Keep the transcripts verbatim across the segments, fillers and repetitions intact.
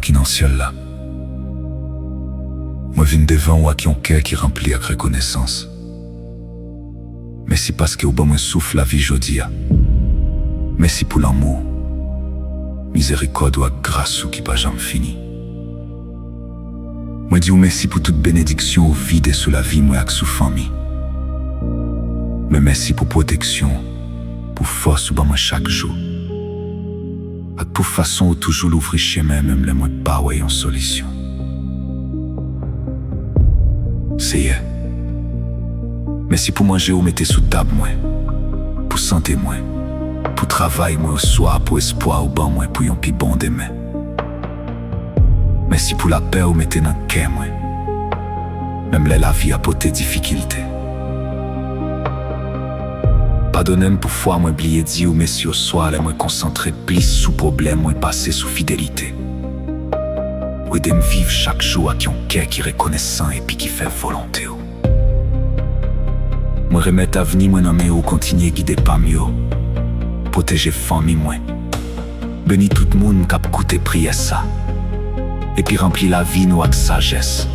ki nan syèl la. Mwen vin devan ou ak yon kè ki ranpli ak rekonesans. Mèsi paske ou ban mwen souf lavi jodi a. Mèsi pou lanmou, mizerikòd ou ak gras ou ki pa janm fini. Mwen di w mèsi pou tout benediksyon ou vide sou lavi mwen ak sou fanmi. Men mèsi pou pwoteksyon, pou fòs ou ban mwen chak jou, ak pou fason ou toujou louvri chemen menm lè mwen pa wè yon solisyon. Seyè, mèsi pou manje ou mete sou tab mwen, pou sante mwen, pou travay mwen oswa pou espwa ou ban mwen pou yon pi bon demen. Mèsi pou lapè ou mete nan kè mwen, menm lè lavi a pote difikilte. Padone m pou fwa mwen bliye di ou mèsi oswa lè mwen konsantre plis sou pwoblèm mwen pase sou fidelite ou. Ede m viv chak jou ak yon kè ki rekonesan epi ki fè volonte w. Mwen remèt avni mwen nan men ou, kontinye gide pa m yo, pwoteje fanmi mwen. Beni tout moun k ap koute priyè sa, epi ranpli lavi nou ak sajès,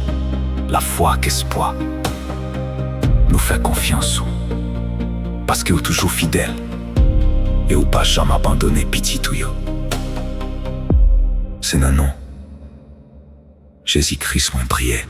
lafwa ak espwa. Nou fè konfyans ou, paske ou toujou fidèl, e ou pa janm abandone pitit ou yo. Se nan non Jezi Kris mwen priye.